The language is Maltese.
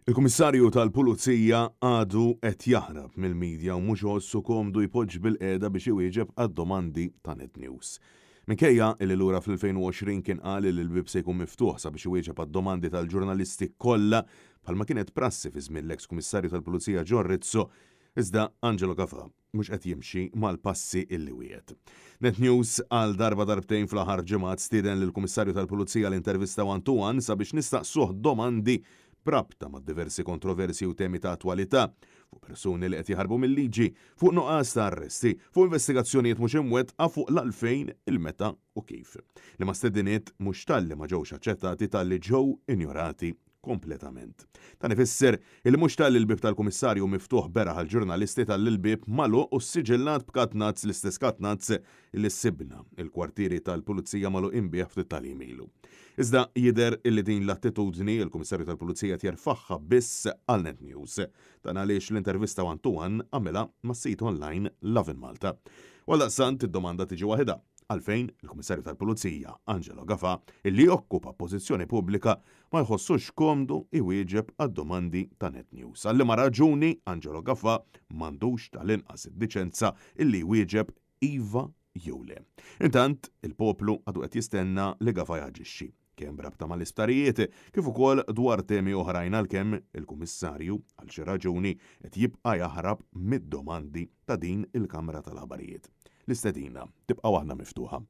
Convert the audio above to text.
Il-Kummissarju tal-Pulizija għadu qed jaħrab mill-media u mhux iħossu komdu jpoġġ bilqiegħda biex iwieġeb għad-domandi ta' Net News. Minkejja illi lura fl-2020 kien qal illi l-bieb se jkun miftuħ sabiex iwieġeb għad-domandi tal-ġurnalisti kollha bħalma kienet prassi fi żmien l-eks Kummissarju tal-Pulizija John Rizzo, iżda Angelo Gafà mhux qed jimxi mal-passi illi wiegħed. Net News għal darba darbtejn fl-aħħar ġimgħat stieden lill-Kummissarju tal-Pulizija għal intervista one to one sabiex nistaqsuh domandi b'rabta ma' diversi kontroversji u temi ta' attwalità, fuq persuni li qed jaħarbu mil-liġi, fuq nuqqas ta' arresti, fuq investigazzjonijiet mhux imwettqa, fuq l-għalfejn, il-meta u kif. Liema stediniet mhux talli ma ġewx aċċettati talli ġew injorati kompletament. Dan ifisser illi mhux talli l-bieb tal-Kummissarju hu miftuħ beraħ għall-ġurnalisti talli l-bieb magħluq u ssiġillat b'katnazz l-istess katnazz illi sibna l-kwartieri tal-Pulizija magħluqin bih ftit tal-jiem ilu. Iżda jidher illi din l-attitudni l-Kummissarju tal-Pulizija qed jerfagħha biss għal Net News. Dan għaliex l-intervista one to one għamilha mas-sit online Lovin Malta. U għaldaqstant id-domanda tiġi waħidha, għalfejn il-Kummissarju tal-Pulizija Angelo Gafà illi jokkupa pożizzjoni pubblika ma jħossux komdu jwieġeb għad-domandi ta' Net News. Għal liema raġuni Angelo Gafà m'għandux tal-inqas id-diċenza illi jwieġeb iva jew le. Intant, il-poplu għadu qed jistenna li Gafà jaġixxi, kemm b'rabta mal-isptarijiet, kif ukoll dwar temi oħrajn għalkemm il-Kummissarju, għal xi raġuni, qed jibqa' jaħrab mid-domandi ta' din il-kamra tal-aħbarijiet. L-istedina tibqa' waħda miftuħa.